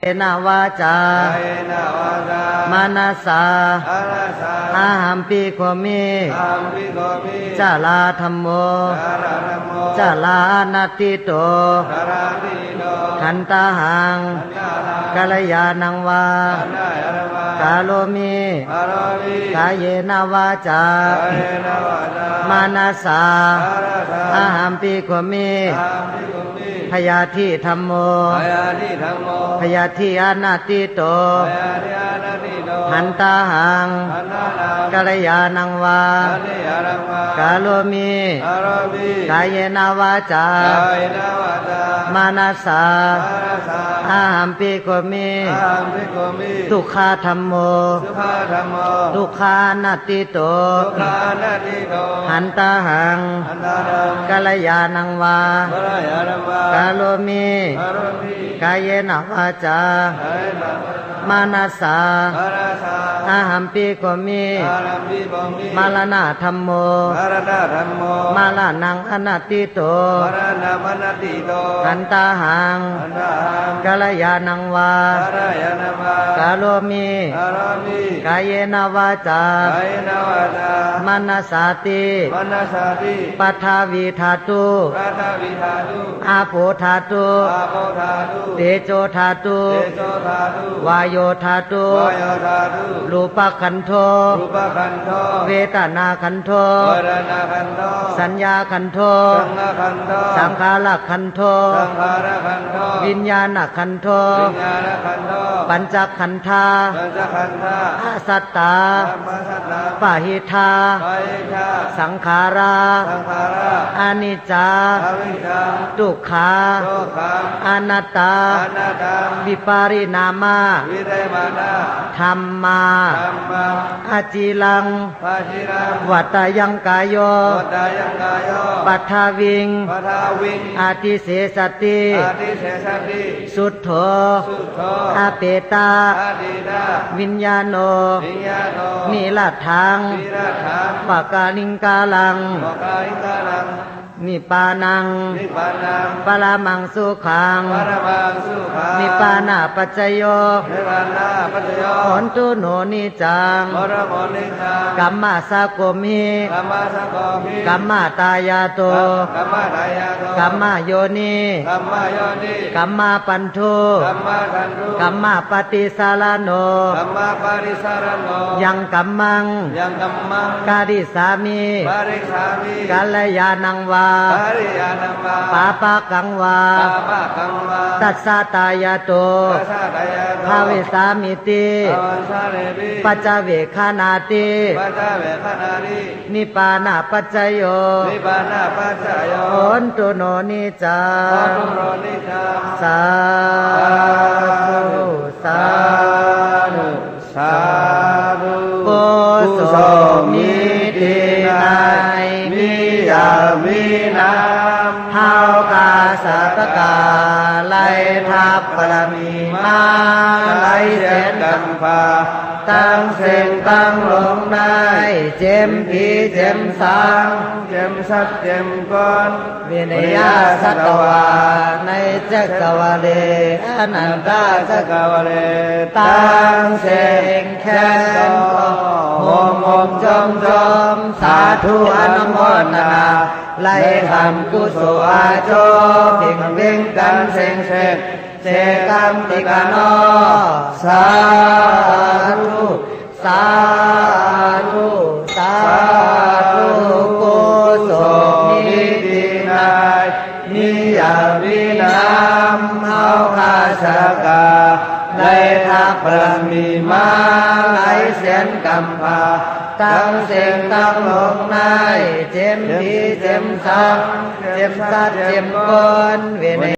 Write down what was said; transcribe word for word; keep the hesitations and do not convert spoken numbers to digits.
kāyena vācā, kāyena vācā, manasā, manasā, ahaṃ bhikkhūmi, ahaṃ bhikkhūmi, carādhammo, carādhammo, carānatthito, carānatthito, hantāhaṃ, hantāhaṃ, kalyāṇaṃ vā, kalyāṇaṃ vā, karomi, karomi, kāyena vācā, kāyena vācā, manasā, manasā, ahaṃ bhikkhūmi, ahaṃ bhikkhūmi, bhayādiṭṭhidhammo, bhayādiṭṭhidhammo, bhayādiṭṭhānatthito, bhayādiṭṭhānatthito, hantāhaṃ, hantāhaṃ, kalyāṇaṃ vā, kalyāṇaṃ vā, karomi, karomi, kāyena vācā, kāyena vācā, manasā, manasā, ahaṃ bhikkhūmi, ahaṃ bhikkhūmi, dukkhādhammo, dukkhādhammo, dukkhānatthito, dukkhānatthito, hantāhaṃ, hantāhaṃ, kalyāṇaṃ vā, kalyāṇaṃ vā, karomi, karomi, kāyena vācā, kāyena vācā, manasā, manasā, ahaṃ bhikkhūmi, ahaṃ bhikkhūmi, maraṇadhammo, maraṇadhammo, maraṇaṃ anatīto, maraṇaṃ anatīto, hantāhaṃ, hantāhaṃ, kalyāṇaṃ vā, kalyāṇaṃ vā, karomi, karomi, kāyena vācā, kāyena vācā, manasāti, manasāti, paṭhavīdhātu, paṭhavīdhātu, āpodhātu, āpodhātu, tejodhātu, tejodhātu, vāyodhātu, vāyodhātu, rūpakkhandho, rūpakkhandho, vedanākkhandho, vedanākkhandho, saññākkhandho, saññākkhandho, saṅkhārakkhandho, saṅkhārakkhandho, viññāṇakkhandho, viññāṇakkhandho, pañcakkhandhā, pañcakkhandhā, ajjhattā, ajjhattā, bahiddhā, bahiddhā, saṅkhārā, saṅkhārā, aniccā, aniccā, dukkhā, dukkhā, anattā, anattā, vipariṇāmā, vipariṇāmā, dhammā, dhammā, aciraṃ, aciraṃ, vaḍḍhāyaṃ kāyo, vaḍḍhāyaṃ kāyo, paṭhaviṃ, paṭhaviṃ, adhisessati, adhisessati, chuddho, chuddho, apetā, apetā, viññāṇo, viññāṇo, niratthaṃ, niratthaṃ, pakalingkaraṃ, pakalingkaraṃ, nibbānaṃ, nibbānaṃ, paramaṃ sukhaṃ, paramaṃ sukhaṃ, nibbānapaccayo, nibbānapaccayo, hontu no niccaṃ, hontu no niccaṃ, kammassakomhi, kammassakomhi, kammadāyādo, kammadāyādo, kammayoni, kammayoni, kammabandhu, kammabandhu, kammapaṭisaraṇo, kammapaṭisaraṇo, yaṃ kammaṃ, yaṃ kammaṃ, karissāmi, karissāmi, kalyāṇaṃ vā, kalyāṇaṃ vā, pāpakaṃ vā, pāpakaṃ vā, tassa dāyādo, tassa dāyādo, bhavissāmīti, bhavissāmīti, paccaveggaṇāti, paccaveggaṇāti, nibbānapaccayo, nibbānapaccayo, hontu no niccaṃ, hontu no niccaṃ. Sādhu, sādhu, sādhu. กุศลนี้ดีนัก มีอย่างนี้นาม เฮาข้าสัตว์กา ได้ทำบารมีมา หลายแสนกำพร้า ทั้งเซ็งทั้งหลงได้ เจ็มผีเจ็มสาง เจ็มสัตว์เจ็มคน วินยาสัตวา ในจักรวาล อนันตจักรวาล ทั้งเซ็งแค้นก็ โหมโหมจมจม สาธุอนุโมทนา ได้ทำกุศลอาโจ เพ่งเพ่งกันเซ็งเซ็ง เสกกรรมติกาโน สาธุ สาธุ สาธุ กุศลนี้ดีนัก มีอย่างนี้นาม เฮาข้าสัตว์กา ได้ทำบารมีมา หลายแสนกำพร้า ทั้งเซ็งทั้งหลงได้ เจ็มผีเจ็มสาง เจ็มสัตว์เจ็มคน วิน